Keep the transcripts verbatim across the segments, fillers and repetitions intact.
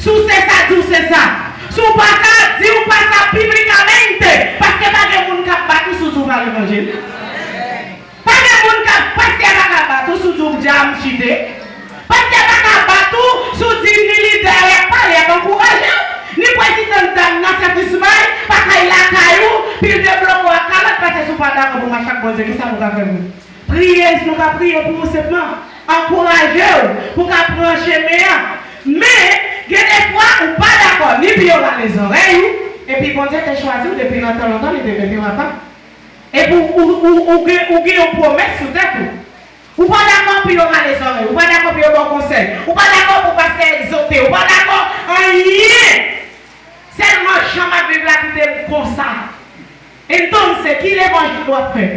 Si w se sa, di w se sa. Si w pa sa, di w pa sa piblikamente. Paske pa gen moun k ap bat ou si w di w pa levanjil. Pa gen moun k ap, pastè pa ka bat ou si w di w dja m chite. Pastè pa ka bat ou si w di ni lidè y ap pale, y ap ankouraje w. Ni prezidan dam nan sèvis may pa kay lakay ou, pi l debloke w ak kalòt, paske si w pa dakò pou mache ak Bondye, kisa nou ka fè pou ou? Priye, nou ka priye pou ou senpman. Ankouraje w pou w ka pran chemen an. Men, gen de fwa, ou pa dakò, ni pou yo rale zòrèy ou, epi Bondye te chwazi w depi nan tan lontan, li te mete w apa. Epi ou, ou, ou, ou gen, ou gen yon pwomès sou tèt ou. Ou pa dakò pou yo rale zòrèy, ou pa dakò pou yo ba w konsèy, ou pa dakò pou pastè egzòte, ou pa dakò anyen. Sèlman jan m ap viv la kite m konsa. Entonse, ki levanjil w ap fè?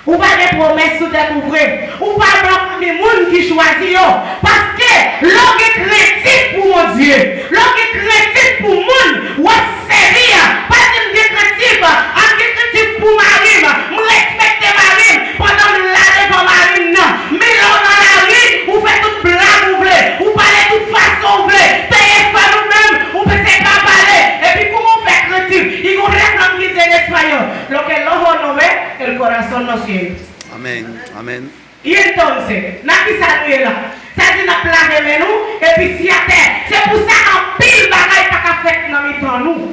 Ou pa gen pwomès sou tèt ou vre. Ou pa nan fanmi moun ki chwazi yo. Paske, lè w gen krentif pou Bondye, lè w gen krentif pou moun w ap sèvi a, pa di m gen krentif, m gen krentif pou mari m, m respekte mari m, pandan m la devan mari m nan. Men lè w nan lari, ou fè tout blag ou vle, ou pale tout fason w vle, peye fè nou menm, ou se pa pale. Epi kouman w fè krentif? Y gon refran ki di en español, lo que el ojo no ve, el corazón no siente. Amèn. Amèn. Y entonse, nan kisa nou ye la? Sa di n ap lave men nou, epi si atè. Se pou sa anpil bagay pa ka fèt nan mitan nou.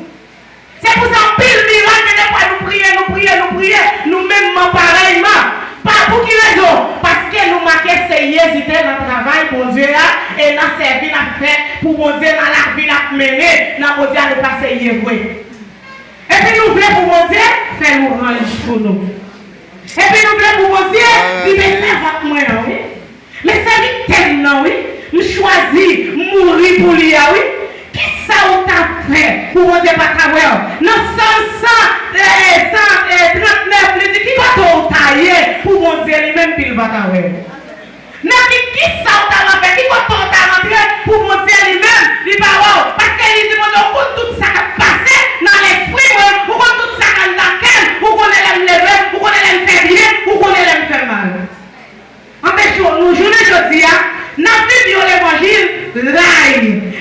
Se pou sa anpil mirak, gen de fwa nou priye, nou priye, nou priye, nou menm man parèyman. Pa pou ki rezon? Paske nou manke seryezite nan travay Bondye a e nan sèvi n ap fè pou Bondye, nan lavi n ap mennen nan Bondye a, nou pa serye vre. Epi nou vle pou Bondye fè lwanj pou nou. Epi nou vle pou Bondye di, men sèvant mwen an, wi. Men sèvitè m nan, wi. M chwazi mouri pou li a, wi. Kisa w ta fè pou Bondye pa ta wè w? Nan Sòm san, eh, san, eh, trannèf, li di, ki kote w ta ye pou Bondye li menm, pi l pa ta wè w? Nan ki, kisa w ta rantre, ki kote w ta rantre pou Bondye li menm, li pa wè w? Paske li di Bondye, ou konn tout sa k ap pase nan lespri mwen, ou konn tout sa k anndan kè m, ou konnen lè m leve, ou konnen lè m fè byen, ou konnen lè m fè mal. Anpeche w, nou jounen jodi a, n ap viv yon levanjil lay.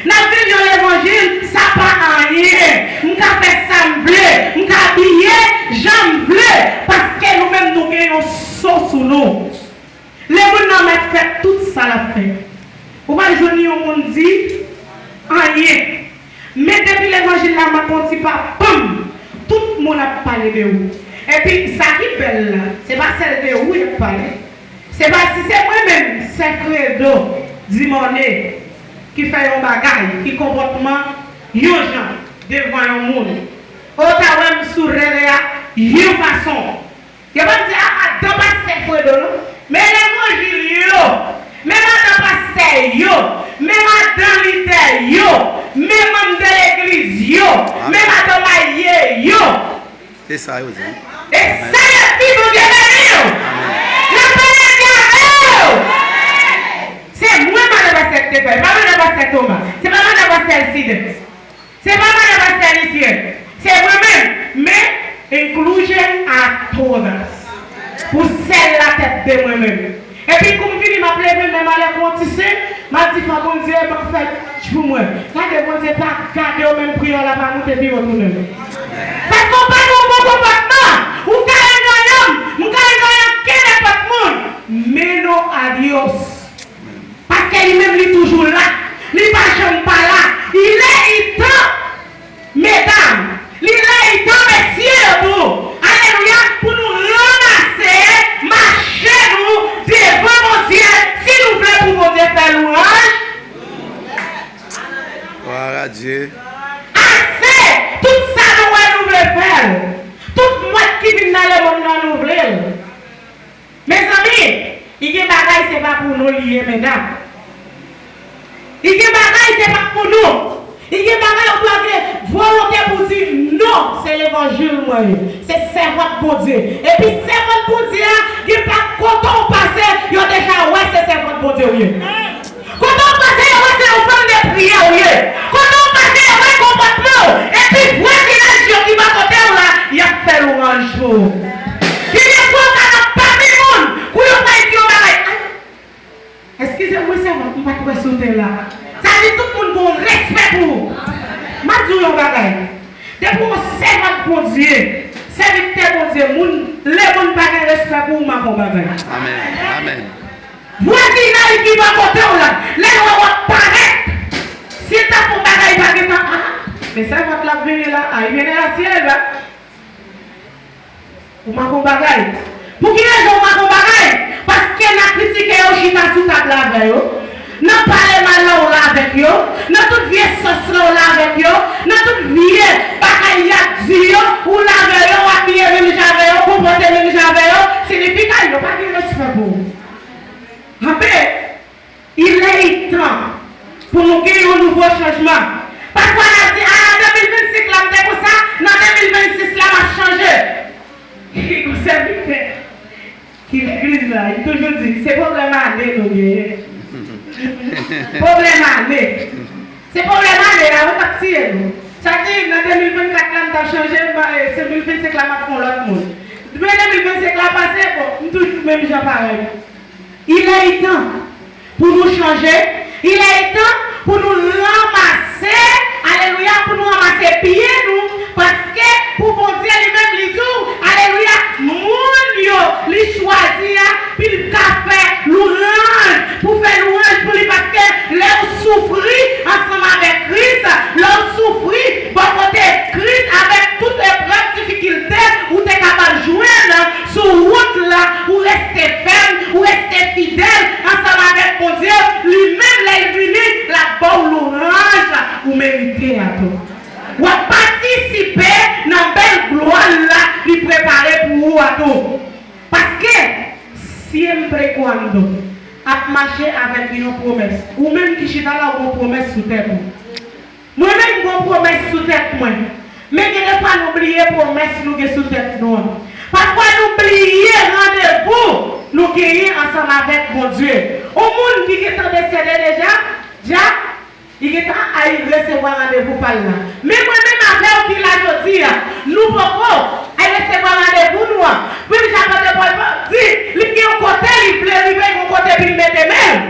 N ap viv yon levanjil, sa pa anyen. M ka fè sa m vle, m ka abiye jan m vle, paske nou menm nou gen yon so sou nou. Lè moun nan mèt fè tout sa l ap fè, ou pa jwenn yon moun di anyen. Men depi levanjil la manke yon ti pa, pam! Tout moun ap pale de ou. Epi sa ki bèl la, se pa sèl de ou y ap pale. Se pa si se mwen menm, sè Fredo Dimone, ki fè yon bagay, ki konpòtman yon jan devan yon moun. Ou ta wè m sou rele a yon fason. Yo pa di, a, madan pastè Fredo, non. Men levanjil yo, men madan pastè yo, men madan lidè yo, men manm de legliz yo, men madan marye yo. Se sa yo di. E sa yo di, Bondye beni yo. N ap pale avè yo. Se mwen madan pastè ki te fè, se pa madan pastè Toma, se pa madan pastè Elcide. Se pa madan pastè Lucien, se mwen menm, men incluyen a todas. Pou sèl la tèt de mwen menm. Epi kou m fini, m ap leve men m alè pou yon ti sen, m ap di, fò Bondye ban fè lwanj pou mwen. Gade, Bondye pa gade w, menm priyè w la pa moute pi wo tounen. Paske w pa gen yon bon konpòtman, ou ka enganyan m, m ka enganyan kenenpòt moun. Menos a Dios. Paske li menm li toujou la. Li pa janm pa la. Il est temps, medam. Li lè, il est temps, mesye yo tou. Alelouya. Pou nou ranmase mache nou devan Bondye. Si nou vle pou Bondye fè lwanj. Gloire à Dieu. Ase! Tout sa nou wè nou vle fè l. Tout mòd ki vin nan lemonn nan nou vle l. Mezanmi, i gen bagay se pa pou nou li ye, medam. I gen bagay se pa pou nou. I gen bagay ou dwe gen volonte pou di, non, se levanjil mwen ye. Se sèvant Bondye. Epi sèvant Bondye a, gen pa kote w pase, yo deja wè se sèvant Bondye w ye. Kote w pase, yo wè se yon fanm de priyè w ye. Kote w pase, yo wè konpòtman w. Epi vwazinaj yo ki bò kote w la, y ap fè lwanj pou ou. Gen de fwa w ka nan pami moun, kou yo pral di yon bagay, ay, eskize m wi sèvant, m pa t wè si w te la. Sa di tout moun gen yon respè pou ou. fè pou ou, m ap fè yon bagay. Amèn. Amèn. Vwazinay ki bò kote w la, lè l wè w ap parèt, si l ta fè yon bagay, li pa gentan, ah, men sèvant la ap vini la, ah, li vini la, syèl la. Ou manke yon bagay. Pou ki rezon ou manke yon bagay? Paske n a kritike yo chita sou tab la avè yo. N a pale mal la ou la avèk yo. N a tout vye sòs la ou la avèk yo. N a tout vye bagay y ap di yo, ou la avè yo, w abiye menm jan avè yo, konpòte menm jan avè yo. Siyifikasyon, yo pa gen respè pou ou. Anben, il est temps pou nou gen yon nouvo chanjman. Pafwa n ap di, a, de mil vennsenk la m te konsa, nan de mil vennsis la m ap chanje. Gen yon sèvitè ki legliz la, li toujou di, se pwoblèm ane nou genyen. Pwoblèm ane. Se pwoblèm ane a wi k ap tiye nou. Sa di, nan de mil vennkat la m t ap chanje, m, e, de mil vennsenk la m ap fè yon lòt moun. Men de mil vennsenk la pase, bon, m toujou menm jan parèy. Il est temps pou nou chanje. Il est temps pou nou ranmase, alelouya, pou nou ranmase pye nou, paske pou Bondye li menm li di w, alelouya, moun yo li chwazi a, pou l ka fè lwanj, pou fè lwanj pou li, paske lè w soufri ansanm avèk Kris, lè w soufri bò kote Kris avèk tout eprèv, difikilte ou te kapab jwenn, sou wout la, ou reste fèm, ou reste fidèl ansanm avèk Bondye, li menm lè l vini, l ap ba w lwanj ou merite a tou. W ap patisipe nan bèl glwa l la li prepare pou ou a tou. Paske, siempre cuando ap mache avèk yon pwomès. Ou menm ki chita la, ou gen yon pwomès sou tèt ou. Mwen menm, m gen yon pwomès sou tèt mwen. Men gen defwa nou bliye pwomès nou gen sou tèt nou an. Pafwa nou bliye randevou nou genyen ansanm avèk Bondye. Yon moun ki gentan desede deja, dja, li gentan al resevwa randevou pa l la. Men mwen menm avè w ki la jodi a, nou poko al resevwa randevou nou an. Menm jan apot Pòl di, li gen yon kote li vle rive, yon kote pou l mete men l.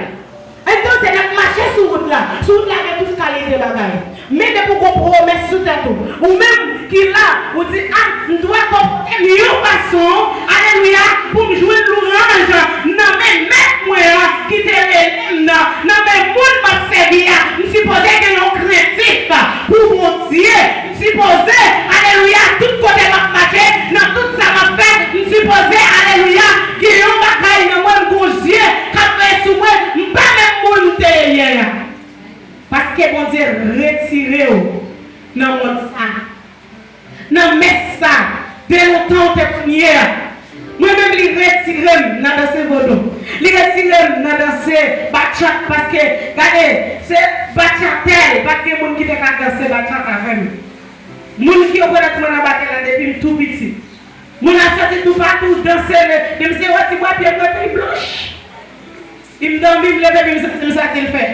Entonse, n ap mache sou wout la. Sou wout la, gen tout kalite bagay. Men depi w gen pwomès sou tèt ou, ou menm ki la, ou di, a, m dwe konpòte m yon fason, alelouya, pou m jwenn lwanj nan men Mèt mwen an ki te rele m nan, nan men moun m ap sèvi a. M sipoze gen yon krentif pou Bondye. M sipoze, alelouya, tout kote m ap mache, nan tout sa m ap fè, m sipoze, alelouya, gen yon bagay nan mwen, m gon zye k ap veye sou mwen, m pa menm moun m te ye yè a. Paske Bondye retire w nan mond sa, nan mès sa, de lontan w te konn ye a. Mwen menm, li retire m nan danse vodou. Li retire m nan danse batchat, paske, gade, se batchatè, pa t gen moun ki te ka danse batchat avè m. Moun ki rekonèt mwen nan batèl la depi m tou piti. Moun ap soti toupatou, danse, le, menm si yo di mwen pye m rete blanch. Li m dòmi, m leve, epi m santi m sa ki l fè.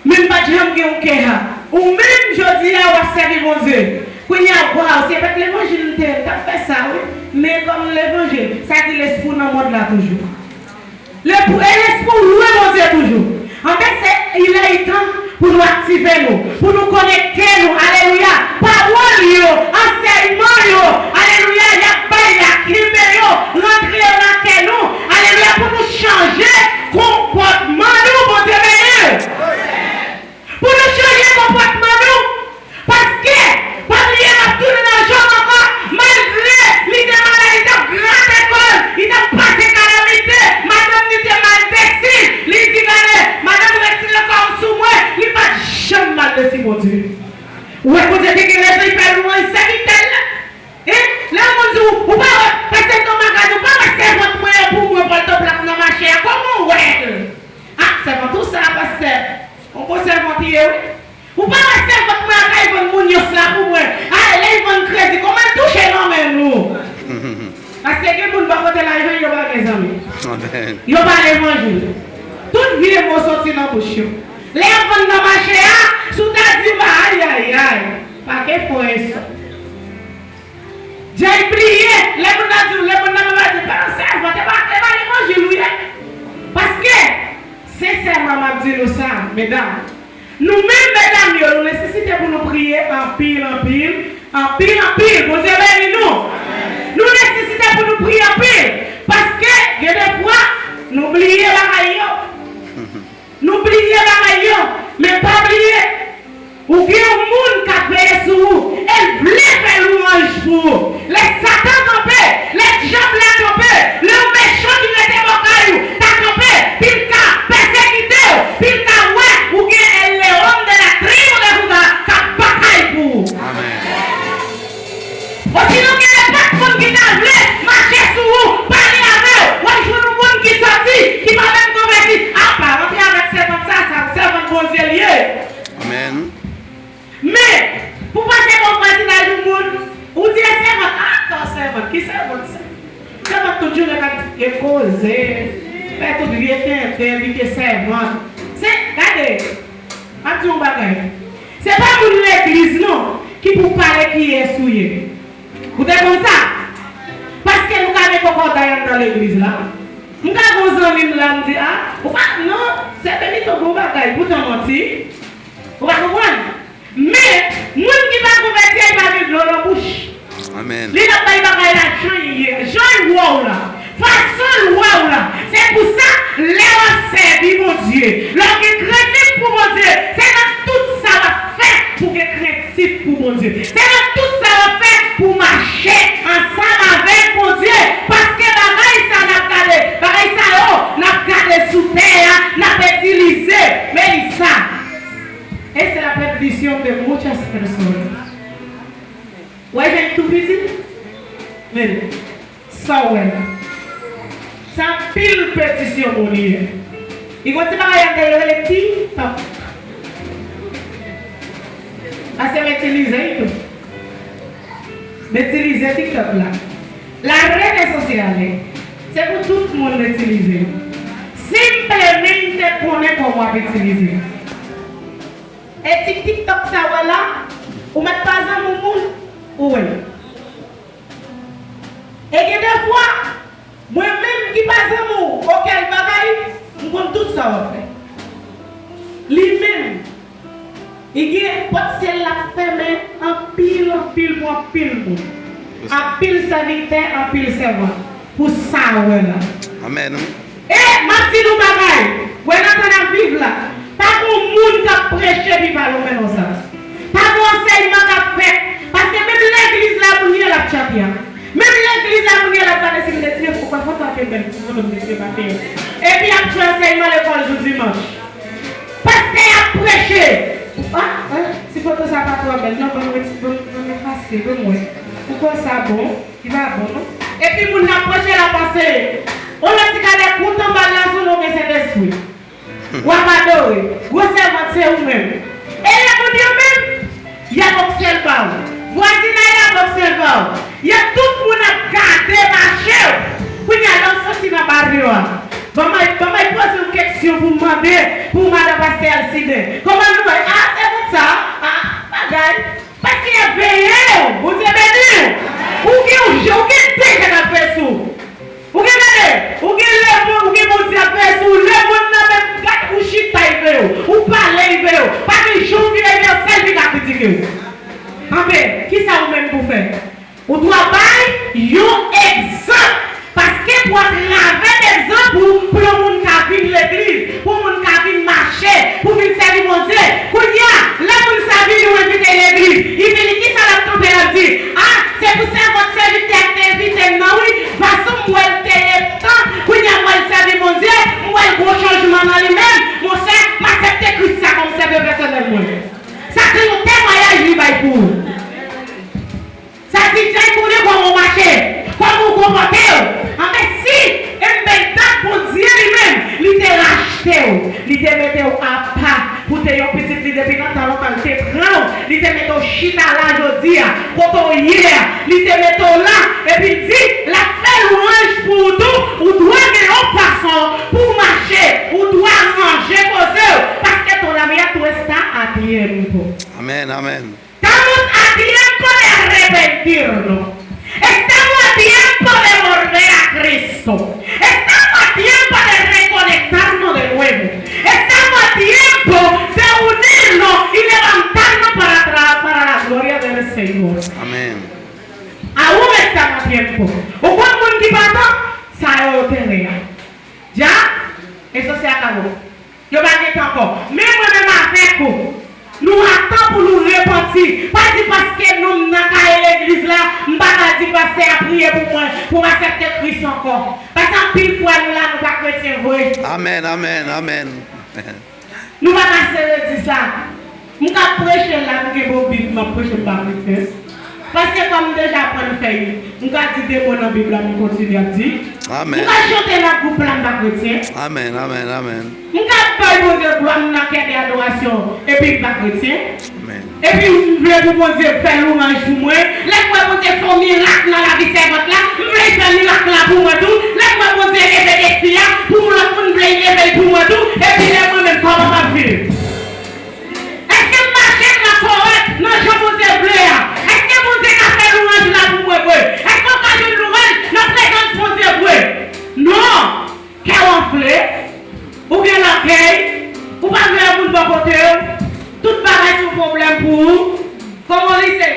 Men m pa t janm gen yon kè a. Ou menm, jodi a, w ap sèvi Bondye. Kounye a, waw, se avèk levanjil m te, m t ap fè sa, wi. Men kòm levanjil, sa di lespri w nan mond la toujou. Le, e lespri w lwen Bondye toujou. Anben, se, il est temps pou nou aktive nou, pou nou konekte nou. Alelouya. Pawòl yo, ansèyman yo, alelouya, y ap bay la, kenbe yo, rantre yo nan kè nou. Alelouya, pou nou chanje konpòtman nou, Bondye beni. Pou nou chanje konpòtman nou. Paske, pa bliye, m ap tounen nan Jòb ankò. Malgre li te malad, li t ap grate kò l, li t ap pase kalamite, madanm li te mal desi. Li di, gade, madanm retire kò w sou mwen, li pa t janm mal desi Bondye. Ou wè, Bondye te gen rezon, li fè lwanj sèvitè l la. Hein? Lè yon moun di w, ou pa wè, pase nan magazin, ou pa wè sèvant mwen an pou mwen, Pòtoprens nan mache a, kòman w wè l? Ah, sèvant ou sa, pastè. On bon sèvant li ye, wi. Ou pa wè sèvant mwen an kay vann moun yo sa pou mwen. Ah, lè l vann kredi, kòman l touche nan men nou? Paske gen moun bò kote lajan, yo pa gen zanmi. Amèn. Yo pa levanjil. Tout vye mo soti nan bouch yo. Lè y ap vann nan mache a, si w ta di m, ayayay, pa gen fò e sè. Jay bliye, lè moun nan di w, lè moun nan pa di, pa nan sèvant, e pa, e pa levanjil ou ye. Paske, sensèman, m ap di nou sa, medam, nou menm medam yo, nou nesesite pou nou priye anpil, anpil, anpil, anpil. Bondye beni nou. Nou nesesite pou nou priye anpil. Ou gen yon moun k ap veye sou ou, e l vle fè lwanj pou ou. Lè Satan kanpe, lè dyab la kanpe, lè yon mechan ki rete bò kay ou ta kanpe, pou l ka pèsekite w, pou l ka wè ou gen el león de la tribu de Judá k ap batay pou ou. Amèn. Osinon, gen nenpòt moun ki ta vle mache sou ou, pale avè w, w ap jwenn yon moun ki sòti, ki pa menm konvèti. A, pa rantre avèk sèvant sa, sa, sèvant Bondye l ye. Amèn. Men, pou pase bon vwazinaj yon moun, ou di e sèvant, a, ankò sèvant, ki sèvant sa? Sèvant tout jounen k ap di vye koze, fè tout vye tenten, li te sèvant. Se, gade, m ap di yon bagay. Se pa moun legliz non ki pou pale kiyès ou ye. Ou te konn sa? Paske nou ka gen kòkòday anndan legliz la. M ka gen yon zanmi m la, m di, a, ou pa, non, se Benito bon bagay, poutan manti. Ou pa konprann? Men, moun ki pa konvèti a, li pa gen dlo nan bouch. Amèn. Li t ap bay bagay la jan l ye, jan l wè w la, fason l wè w la. Se pou sa, lè w ap sèvi Bondye, lè w gen krent pou Bondye, se nan tout sa w ap fè pou w gen krent pou Bondye. Se nan tout sa w ap fè pou w mache ansanm avèk Bondye. Paske bagay sa n ap gade, bagay sa yo n ap gade sou tè a, n ap itilize. Men li sa. E se la perdición de muchas personas. Wè jan l tou piti? Men, sa w wè la. Se anpil pèdisyon moun ye. Li gon ti bagay anndan yo rele TikTok. Pase m itilize l tou. M itilize TikTok la. La redes sociales, se pou tout moun itilize l. Simplemente konnen kòman w ap itilize l. E ti TikTok sa w wè la, ou mèt pa zanmi moun, ou wè l. E gen de fwa, mwen menm ki pa zanmi w, okenn bagay, m konn tout sa w ap fè. Li menm, li gen pòt syèl la k fèmen anpil, anpil pou anpil moun. Anpil sèvitè, anpil sèvant. Pou sa w wè la. Amèn. E, m ap di nou bagay. Wè nan tan n ap viv la, pa gon moun k ap preche epi pa lonmen nan sa. Pa gon ansèyman k ap fèt. Paske menm legliz la moun ye l ap tchape a. Menm legliz la moun ye l ap gade si m te tire foto, foto a te bèl, foto m te tire pa te. Epi y ap fè ansèyman lekòl jou dimanch. Pastè ap preche. A, a, ti foto sa pa twò bèl non, ban m reti-, ban m, ban m efase, ban m wè. Ou kwè sa bon? Li pa bon non. Epi moun nan pwoche l ap anseye. On lòt ti kadè kontan bal la sou nou gen Sentespri. W ap adore. Gwo sèvant se ou menm. E lè moun yo menm, y ap obsève w. Vwazinay la ap obsève w. Y ap tout moun ap gade mache w. Kounye a lè w soti nan baryo a, ban m al, ban m al poze yon keksyon pou m mande pou madan pastè Alcide. Kòman nou wè? A, sèvant sa, a, bagay. Paske y ap veye w, Bondye beni w. Ou gen, ou gen de je k ap veye sou ou. Ou gen gade, ou gen lemonn, ou gen Bondye ap veye sou ou. Lemonn nan menm, gad ou chita y veye w, ou pale y veye w. Pa gen jan w vire vye w, sèl li ka kritike w. Anben, kisa ou menm pou fè? Ou dwe bay yon egzanp. Paske pou atravè egzanp ou, pou yon moun ka vin legliz, pou yon moun ka vin mache, pou vin sèvi Bondye. Kounye a, lè moun sa vini, ou envite l legliz. Li vini, kisa l ap kanpe, l ap di? A, se pou sèvant sèvitè a k te envite m nan, wi. Fason m wè l te ye tan, kounye a m wè l sèvi Bondye, m wè l gwo chanjman nan li menm. Monchè, m aksepte Kris sa kòm sèvè pèsonèl mwen. Sa se yon temwayaj li bay pou ou. Sa di, Jay konnen kòman w mache, kòman w konpòte w. Anben si, enben dat Bondye li menm, li te rachte w, li te mete w apa pou te yon pitit li depi nan tan lontan, li te pran w, li te mete w chita la jodi a, kote w ye a, li te mete w la, epi l di, l ap fè lwanj pou ou tou, ou dwe gen yon fason pou w mache, ou dwe ranje koze w, paske todavía tú estás a tiempo. Amèn, amèn. Estamos a tiempo de arrepentirnos. Estamos a tiempo de volver a Cristo. Estamos a tiempo de reconectarnos de nuevo. Estamos a tiempo de unirnos y levantarnos para tra-, para la gloria del Señor. Amén. Aún estamos a tiempo. Ou konn moun ki pa tan, sa yo te reyè. Dja, eso se acabó. Yo pa gen tan ankò. Men mwen menm avèk ou, nou a tan pou Paske anpil fwa nou la, nou pa kretyen vre. Amèn, amèn, amèn. Nou pa ka seredi sa. M ka preche la, m gen bon Bib, m ap preche, m pa kretyen. Paske kòm m deja aprann fè li, m ka di de mo nan Bib la, m kontinye ap di. Amèn. M ka chante nan gwoup la, m pa kretyen. Amèn, amèn, amèn. M ka bay Bondye glwa, m nan kè de adorasyon, epi m pa kretyen. Amèn. Epi m vle pou Bondye fè lwanj pou mwen. Lè m wè Bondye fè yon mirak nan lavi sèvant la, m vle l fè mirak la pou mwen tou. Lè m wè Bondye leve defi a pou lòt moun, m vle l leve l pou mwen tou. Epi lè mwen menm, kòman m ap viv? Èske m mache nan kòrèk nan jan Bondye vle a? Èske Bondye ka fè lwanj la pou mwen vre? Èske w ka jwenn lwanj nan prezans Bondye vre? Non! Kè w anfle, ou gen lògèy, ou pa vle yon moun bò kote w, tout bagay se yon pwoblèm pou ou. Kòman li se?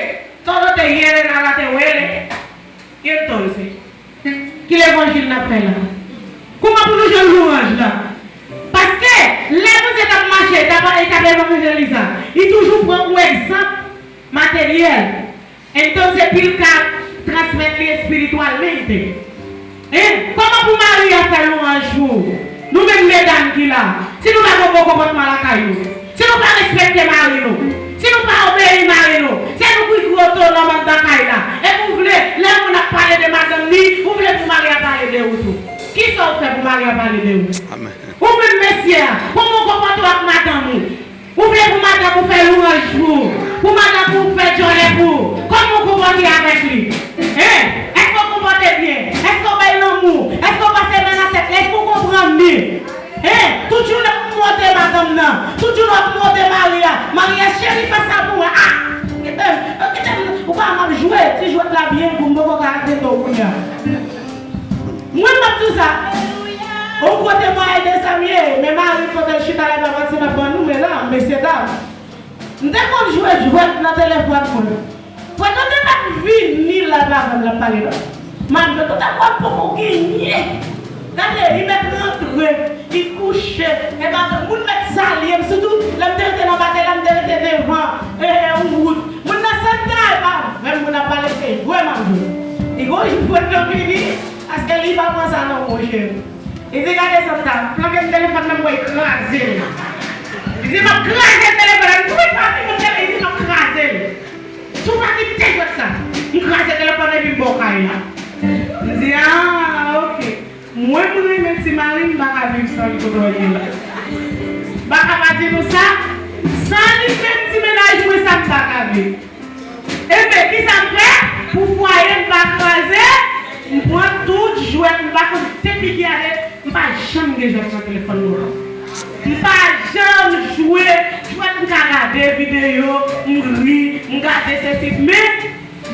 Todo te hieren, nada te huele. Ki ton se? Ki levanjil n ap fè la? Kòman pou nou jwenn lwanj la? Paske lè Bondye t ap mache, t ap, li t ap evanjelize, li toujou pran yon egzanp materyèl. Entonces, pou l ka transmèt li espirityèlmente. Hein? Kòman pou mari a fè lwanj pou ou? Nou menm medam ki la, si nou pa gen bon konpòtman lakay nou, si nou pa respekte mari nou, si nou pa obeyi mari nou, se nou ki gwo tonòm anndan kay la. Epi w vle, lè moun ap pale de madanm li, ou vle pou mari a pale de ou tou. Kisa w fè pou mari a pale de ou? Amèn. Ou menm mesye a, kòman w konpòte w ak madanm ou? Ou vle pou madanm ou fè lwanj pou ou, pou madanm ou fè djòlè pou ou? Kòman w konpòte avèk li? Hein? Èske w konpòte byen? Èske w bay lanmou? Èske w pase men nan tèt li? Èske w konprann li? Hein? Tout jounen w ap mode madanm nan. Tout jounen w ap mode mari a. Mari a, cheri, fè sa pou mwen. Ah! Kite m, kite m. Ou pa m ap jwe. Ti jwèt la byen gou, m poko ka arete w kounye a. Mwen, m ap di w sa. Yon gwo temwayaj de sa m ye. Men mari m, kote l chita la, pa manti m ap ban nou, men la, mesye dam. M te konn jwe jwèt nan telefòn mwen. Frè Tonton t ap vini la, l ap avè m, l ap pale la. Manmi Tonton t ap wè m poko genyen. Gade, li mèt rantre, li kouche. E pa moun mèt salye m, sitou lè m te rete nan batay la, m te rete devan, e, e, yon wout. Moun nan sèt tan, e pa vrè moun ap pale, se jwe m ap jwe. Li gon jou frè Tonton vini, paske li pa pran sa non, monchè. Li di, "Gade sa m ta flanke m telefòn nan, m pral kraze l." Li di, "M ap kraze telefòn nan." M di, "Wi, papi, m ap kraze l." Si w pa kite jwèt sa, m kraze telefòn epi m ba w kay la. M di, "Ah, ok." Mwen, m renmen ti mari m, m pa ka viv san li kote w ye la. M pa ka pa di nou sa, san li menm ti mennaj mwen sa, m pa ka viv. Ebyen, kisa m fè? Pou fwaye m pa kraze, m pran tout jwèt, m pa konn depi ki ane, m pa janm gen jwèt nan telefòn mwen. M pa janm jwe jwèt, m ka gade videyo, m ri, m gade sesi, men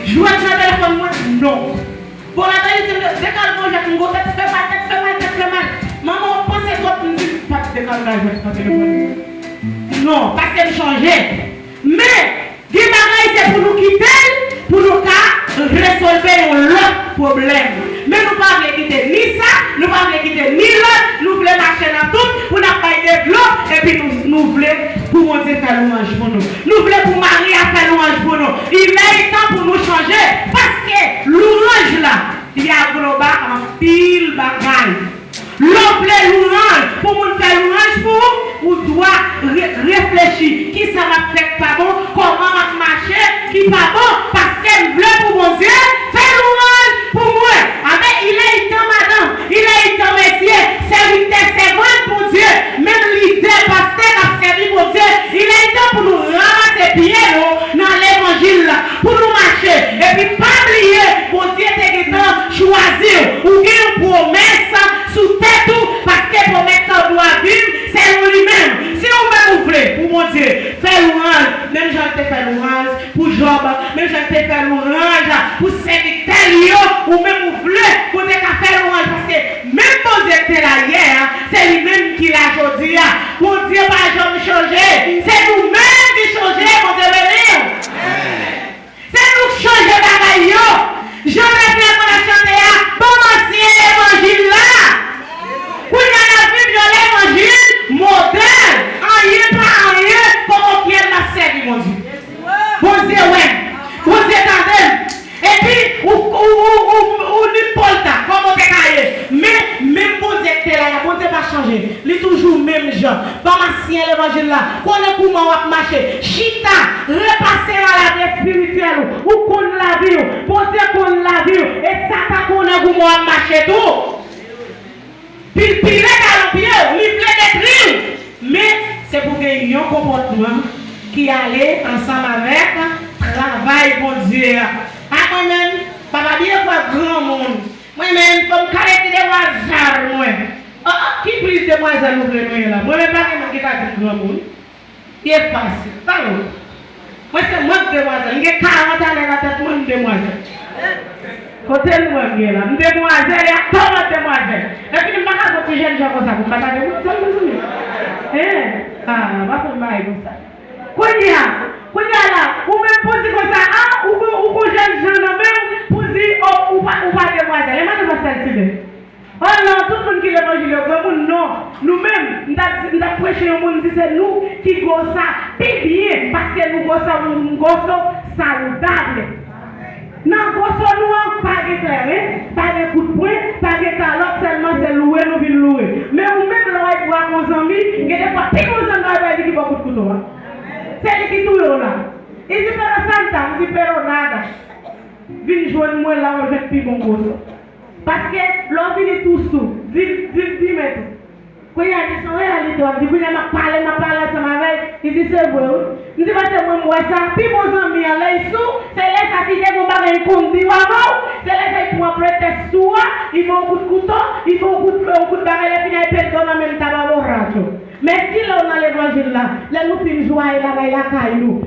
jwèt nan telefòn mwen, non. Bon, la tande di m dekal gon jwèt, m gon tèt fè mal, tèt fè mal, tèt fè mal. Manman, w panse twòp, m di m pa t dekal gon jwèt nan telefòn. Non, paske m chanje. Men, gen bagay se pou nou kite l, pou nou ka resolve yon lòt pwoblèm. Men nou pa vle kite ni sa, nou pa vle kite ni lòt, nou vle mache nan tout, pou n ap bay de dlo, epi nou, nou vle pou Bondye fè lwanj pou nou. Nou vle pou mari a fè lwanj pou nou. Il est temps pou nou chanje, paske lwanj la, li agloba anpil bagay. Lè w vle lwanj, pou moun fè lwanj pou ou, ou dwa re-, reflechi, kisa m ap fè k pa bon, kòman m ap mache ki pa bon, paske m vle pou Bondye fè lwanj pou mwen. Amen. Il est temps, madanm, il est temps, mesye, sèvitè, sèvant Bondye, menm lidè, pastè k ap sèvi Bondye, il est temps pou nou ranmase pye nou nan levanjil la, pou nou mache. Epi pa bliye, Bondye te gentan chwazi w. Ou gen yon pwomès sou tèt ou, paske pwomès sa w dwa viv, se yon li menm. Si ou menm ou vle pou Bondye fè lwanj, menm jan l te fè lwanj pou Jòb, menm jan l te fè lwanj pou se Li toujou menm jan. Fòmasyen levanjil la, konnen kouman w ap mache. Chita, repase maladi espirityèl ou. Ou konn lavi w. Bondye konn lavi w. E Satan konnen kouman w ap mache tou. Pilpile galon pye w, li vle detwi w. Men, se pou gen yon konpòtman ki ale ansanm avèk travay Bondye a. A mwen menm, papa byen kwè granmoun. Mwen menm, fò m kale ti demwazèl mwen. Oh, oh, ki plis demwazèl nou vle nou ye la? Mwen menm pa gen moun ki ka di m granmoun. Li efase. Talon. Mwen se mwen k demwazèl. M gen karant ane nan tèt mwen, m demwazèl. Kote nou wè m ye la? M demwazèl e ak tòmant demwazèl. Epi m pa ka gon ti jèn jan konsa pou m pa ta demwazèl, mezanmi. Hein? Ah, pa fè m bagay konsa. Kounye a, kounye a la, ou menm pou di konsa, ah, ou gon, ou gon jèn jan nan men w, pou di, oh, ou pa, ou pa demwazèl. E madanm nan sèl tibè. Oh non, tout moun ki levanjil yo granmoun, non. Nou menm, m t ap di, m t ap preche yon moun, m di se nou ki gwo sa pi byen, paske nou gwo sa, nou gwo sa salidab. Nan gwo sa nou an, pa gen kleren, pa gen kout pwen, pa gen kalòt, sèlman se loure nou vin loure. Men ou menm, lè w al bwè ak yon zanmi, gen de fwa pi bon zanmi w al bwè, li ki ba w kout kouto a. Se li ki touye w la. I di, "Pero Santa," m di, "Pero nada." Vin jwenn mwen la, w ap jwenn pi bon gwo sa. Paske lè w vini tou sou, di, di, di men tou. Kounye a, di se yon reyalite, w ap di, kounye a, m ap pale, m ap pale ansanm avè l, li di, "Se vre, wi." M di, "Paske mwen, m wè sa, pi bon zanmi an, lè l sou, se lè sa, si te gen yon bagay l konn di w avan w, se lè sa, li pran pretèks sou w, li ba w kout kouto, li ba w kout, yon kout bagay, lè fini a, li pete w nan men l, ta ba w racho." Men si lè w nan levanjil la, lè nou fin jwaye la, bay lakay nou,